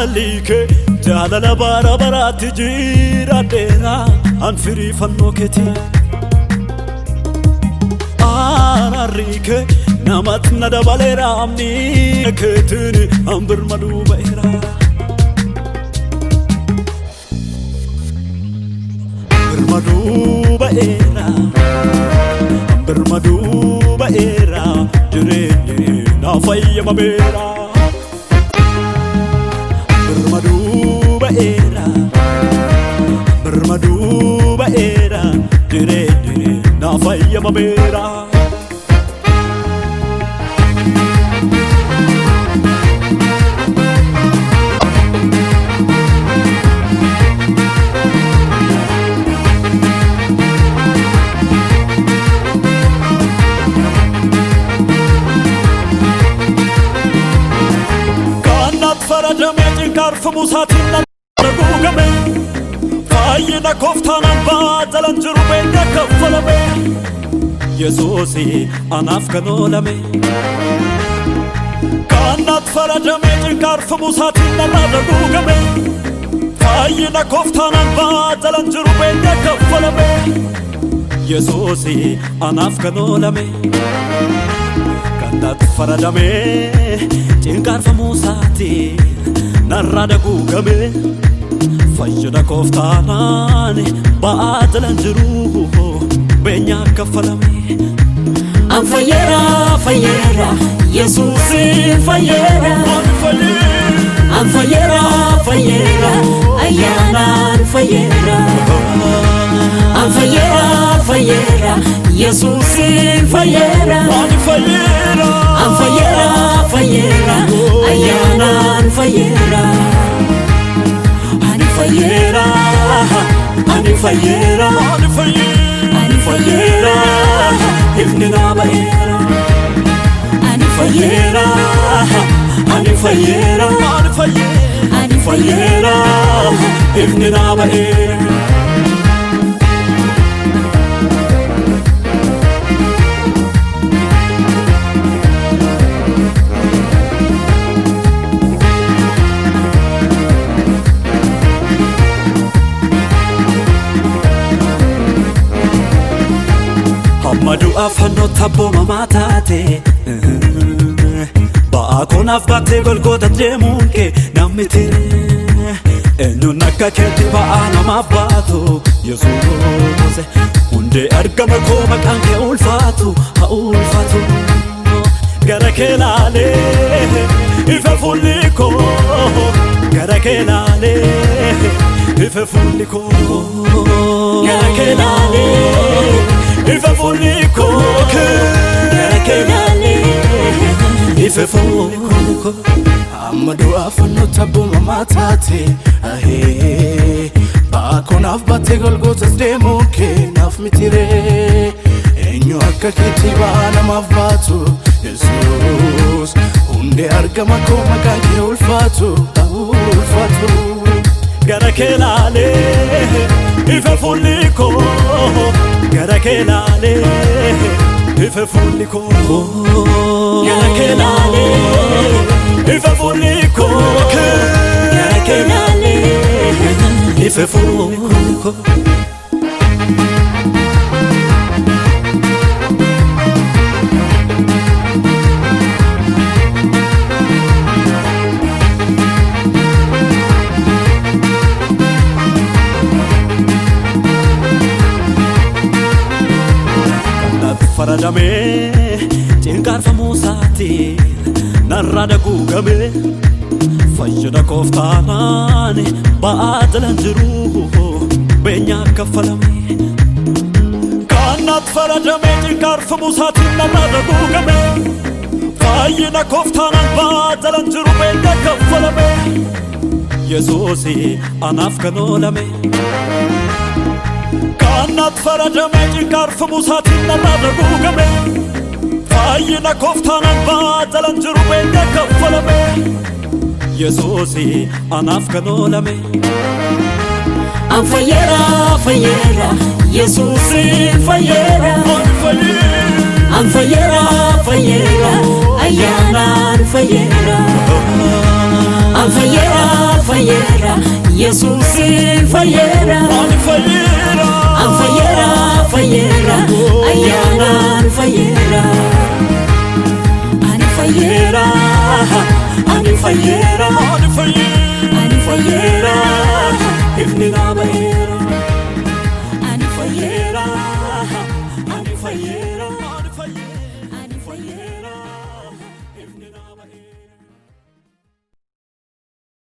Jaalalli kee jaalala bara baraatti jiraadheera an firii fannoo keeti. Araarri kee namatti na dabaleera amni keetiin an birmaduu ba'eera. Birmaduu ba'eera, birmaduu ba'eera, jireenyi na fayyamameera. Birmaduu ba'eera, birmaduu ba'eera, jireenyi na fayyamameera. Kanat faradame cinqaarfamuu isaatiin nan haguugame. Fayyina kooftaan hambaa jalan jiru beenya kaffalame. Yesuus anaaf kan oolame. Kanat faradame cinqaarfamuu isaatiin nan haguugame. Fayyina kooftaan hambaa jalan jiru beenya kaffalame. Yesuus anaaf kan oolame. Kanat faradame cinqaarfamuu isaatiin narraa daguugame. Fayyina kooftaanaan ba'aa jalan jiru beenyaa kaffalame. An fayyeera, fayyeera, Yesuusin fayyeera. An fayyeera, fayyeera, ayyaanaan fayyeera. An fayyeera, fayyeera, Yesuusin fayyeera. Ani fayyeera. An fayyeera, fayyeera, ayyaanaan fayyeera. Ani fayyeera, ani fayyeera, Ani fayyeera. Ani fayyeera, ifni naa ba'eera. Ani fayyeera, ani fayyeera, Ani fayyeera. Ani fayyeera, ifni naa ba'eera. Hamma du'a fannoo tabboomamaa taate, ba'aa koonaaf baattee golgoota deemuun kee namni tere. Eenyuun akka keetti ba'aa namaaf baatu? Yesuus hundee argama koo, maqaan kee ulfaatu haa ulfaatu. Gara kee laalee ifa fuulli koo, gara kee laalee ifa fuulli koo, gara kee laalee ifa fuulli koo, gara kee laalee ifa fuulli koo. Amma du'a fannoo tabboomamaa taate, ahee, ba'aa koonaaf baattee golgootas deemuu kee naaf mitiree. Eenyu akka keetti ba'aa namaaf baatu? Yesuus hundee argama koo, maqaan kee ulfaatu haa ulfaatu. Gara kee laalee ifa fuulli koo, gara kee laalee ifa fuulli koo, gara kee laalee ifa fuulli koo, gara kee laalee ifa fuulli koo. Kanat faradamee cinqaarfamuu isaatiin narraa daguugame. Fayyina kooftaanaan ba'aa jalan jiru beenyaa kaffalame. Kanat faradamee cinqaarfamuu isaatiin narraa daguugame. Fayyina kooftaanaan ba'aa jalan jiru beenyaa kaffalame. Yesuus anaaf kan oolame. Kanat faradamee cinqaarfamuu isaatiin narraa daguugame. Fayyina kooftaanaan ba'aa jalan jiru beenyaa kaffalame. Yesuus anaaf kan oolame. An fayyeera, fayyeera, Yesuusin fayyeera. Ani fayyeera. An fayyeera, fayyeera, ayyaanaan fayyeera. An fayyeera, Yesuusin fayyeera. Ani fayyeera. An fayyeera fayyeera ayyaanaan fayyeera. Ani fayyeera ani fayyeera Ani fayyeera. ani fayyeera Ifni naa ba'ee.